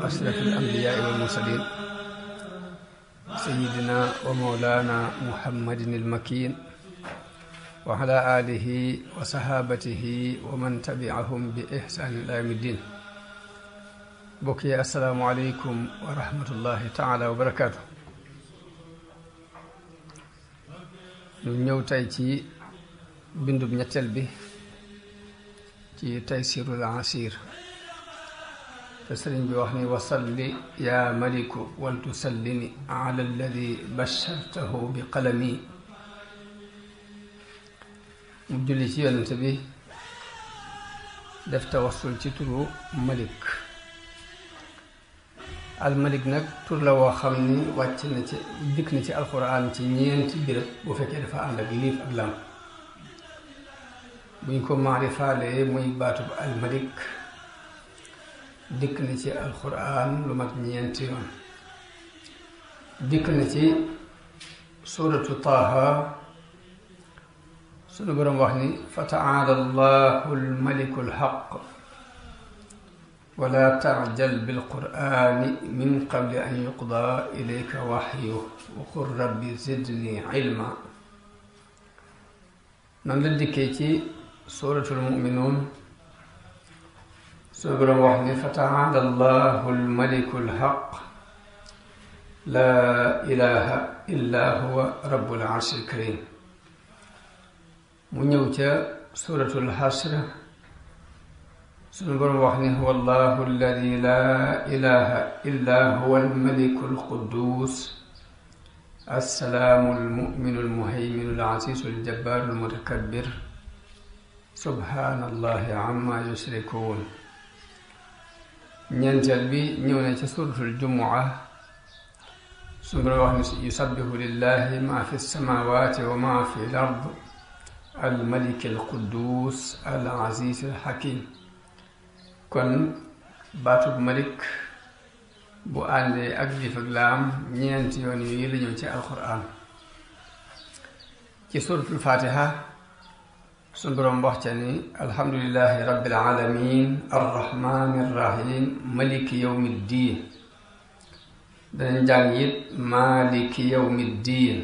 أشرف الأنبياء والمرسلين سيدنا ومولانا محمد المكين وعلى آله وصحابته ومن تبعهم بإحسان إلى يوم الدين. بوكي السلام عليكم ورحمة الله تعالى وبركاته. ñëw tay ci bindub ñettel bi ci taysirul asir te sëriñ bi wax ni wasalli ya maliku wal tusallini ala alladi bashartahu bi qalami mu julli ci yonent bi def tawassul ci turu malik. al malik nag tur la woo xam ni wàcc na ci dikk na ci alquran ci ñeenti birab bu fekkee dafa ànd ak liif ak lam. buñ ko maarifaalee muy baatub al malik dikk na ci alquran lu mat ñeenti yoon. dikk na ci suratu taaha sunu boroom wax ni fa taala allahu almaliku alxaq wala taajal bilqurani min qabli an yuqda ilayka waxyu wa qul rabbi zidni ilma. noonu la dikkee ci suratul muminuun sunu boroom wax ni fa taala allahu almaliku alxaq laa ilaha illa huwa rabbul arshil karim. mu ñëw ca suratul hasr sunu boroom wax ni huwa allahu alladi laa ilaha illa huwa almaliku alquddus assalaamu almuminu almuhayminu alazizu aljabbaru almutakabbir subhanallahi amma yushrikuun. ñeenteel bi ñëw na ca suratul jumua sunu boroom wax ni yusabbihu lillahi ma fi samawati wa ma fi l ard almalik alquddus alaziz alhakim. kon baatub malik bu àndee ak liif ak laam ñeenti yoon yooyu la ñëw ci alquran. ci suratul fatiha sunu boroom wax ca ni alhamdulillahi rabbil alamin arrahmani arrahim maliki yawmi ddin. danañ jàng it maliki yawmi ddin.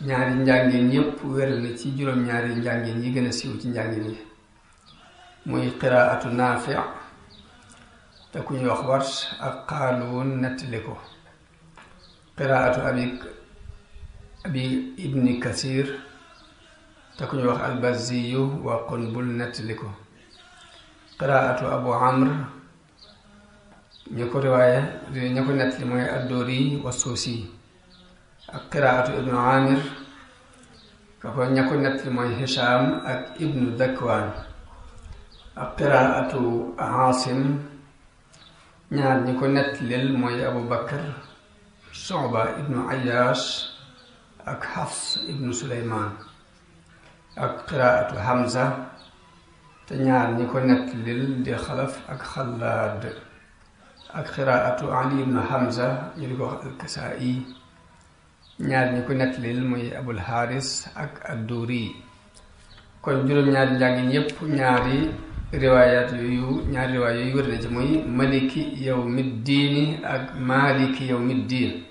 ñaari njàngin yépp wér na ci juróom-ñaari njàngin yi gën a siiw ci njàngin yi muy qiraatu naafi te ku ñuy wax warsh ak qaaluun nettali ko. qiraatu abi ibni kasir te ku ñuy wax albaziyu wa qunbul nettali ko. qiraatu abu amr ñu ko riwaaye ñu ko nettali mooy addoori wa suusi. ak qiraatu ibnu amir ña ko nettali mooy hisham ak ibnu dakwaan. ak qiraatu aasim ñaar ñi ko nettalil mooy abu bakar shuba ibnu ayash ak hafs ibnu suleyman. ak qiraatu hamza te ñaar ñi ko nettalil di xalaf ak xallaad. ak qiraatu ali ibnu hamza ñu di ko wax alkasaa'i ñaar ñi ko nettalil mooy abul haris ak adduri. kon juróom-ñaari njàngin yépp ñaari riwaaya yooyu wér na ci muy maliki yawmi ddiini ak maliki yawmi ddiin.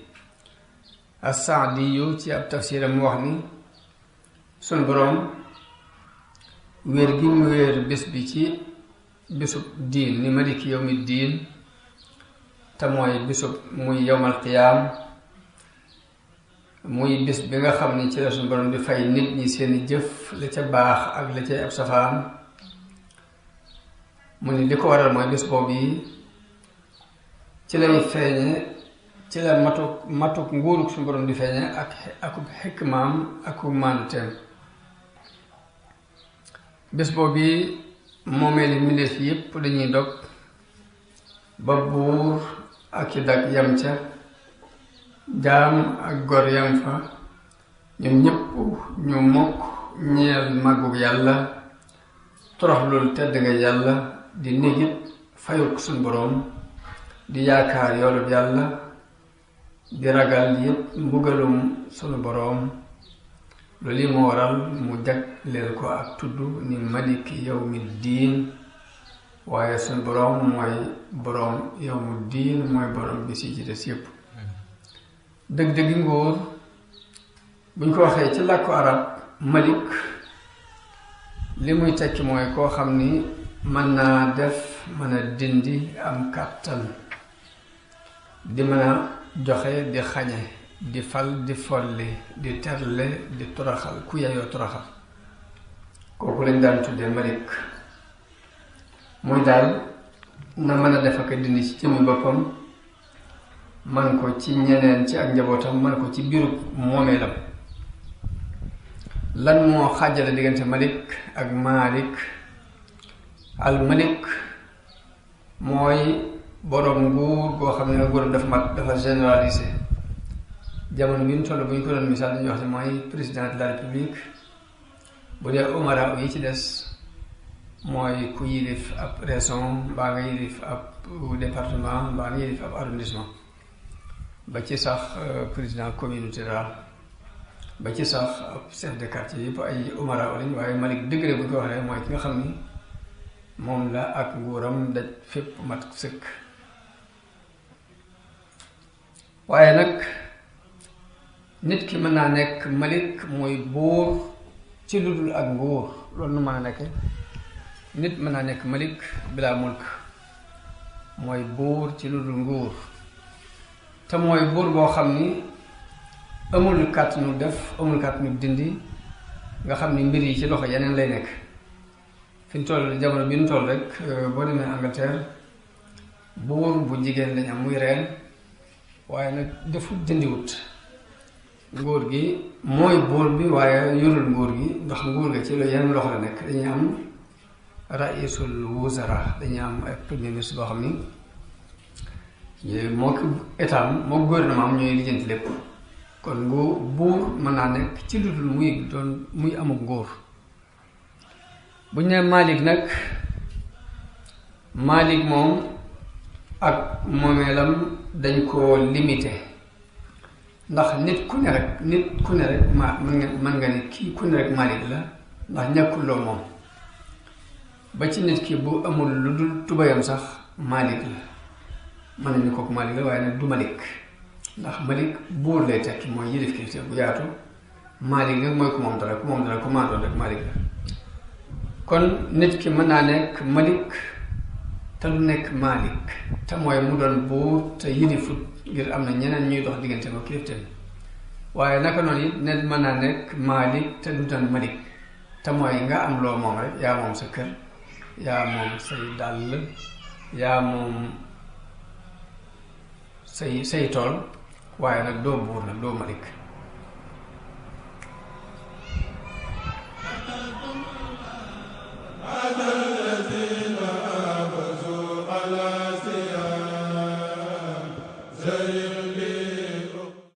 as-Saadiyu ci ab tafsiram wax ni sunu boroom wéer gi mu wéer bés bi ci bésub diin ni maliki yawmi ddiin te mooy bésub muy yawmal qiyaam muy bés bi nga xam ni ci la sunu boroom di fay nit ñi seeni jëf la ca baax ak la ca ab safaan. mu ni li ko waral mooy bés boobu yi ci lay feeñe ci la matuk nguurug suñu boroom di feeñe akub xikmaam akub maanduteem. bés boobu yi moomeeli mbindeef yépp dañuy dog ba buur ak ci dag yam ca jaam ak gor yam fa ñoom ñépp ñu mokk ñeel màggug yàlla toroxlul tedd nga yàlla di négit fayuk suñ boroom di yaakaar yoolub yàlla di ragal yépp mbugalum sunu boroom loolu yi moo waral mu jagleel ko ak tudd ni maliki yawmi diin waaye sunu boroom mooy boroom yawmu diin mooy boroom bi si ci des yépp dëgg-dëggi nguur buñ ko waxee ci làkku arab malik li muy tekki mooy koo xam ni mën naa def mën a dindi am kàttan di mën a joxe di xañe di fal di folli di terle di toroxal ku yeyoo toroxal kooku lañ daan tuddee malik muy daal na mën a def ak dindi ci jëmmi boppam man ko ci ñeneen ci ak njabootam man ko ci biiru moomeelam lan moo xàjjale diggante malik ak malik al malik mooy boroom nguur goo xam ne nguuram dafa mat dafa généralisé jamono bi ñu toll bu ñu ko doon misaal dañuy wax ne mooy président de la république bu dee umara yi ci des mooy ku yilif ab région mbaa nga yilif ab département mbaa nga yilif ab arrondissement ba ci sax président communauté rurale ba ci sax ab chef de quartier yëpp ay umara lañ waaye malik degré bu ñu ko waxee mooy ki nga xam ni moom la ak nguuram daj fépp mat sëkk waaye nag nit ki mën naa nekk malik mooy buur ci lu dul ak nguur loolu nu mën a nekke nit mën naa nekk malik bilaa mulk mooy buur ci lu dul nguur te mooy buur boo xam ni amul kàttanu def amul kàttanu dindi nga xam ni mbir yi ci loxo yeneen lay nekk fi ñu toll jamono bi ñu toll rek boo demee Angleterre buur bu jigéen lañ am muy reen waaye nag defut dindiwut nguur gi mooy buur bi waaye yorul nguur gi ndax nguur ga ci lu yeneen loxo la nekk dañuy am raisul wuzara dañuy am ay premier ministre boo xam ni moo ko état moo gouvernement am ñooy lijjanti lépp kon buur mën naa nekk ci lu dul muy amuk nguur bu ñu nee Malik nag Malik moom ak moomeelam dañ koo limité ndax nit ku ne rek mën nga ni kii ku ne rek Malik la ndax ñàkkuloo moom ba ci nit ki bu amul lu dul tubayam sax Malik la mën nañu kooku Malik la waaye nag du Malik ndax Malik buur lay tekki mooy yilif kilifte bu yaatu Malik nag mooy ku moom dara ku maandoon rek Malik la kon nit ki mën naa nekk malik te du nekk malik te mooy mu doon buur te yilifut ngir am na ñeneen ñuy dox diggante ma kilifte waaye naka noonu it nit mën naa nekk malik te du doon malik te mooy nga am loo moom rek yaa moom sa kër yaa moom say dàll yaa moom say tool waaye nag doo buur nag doo malik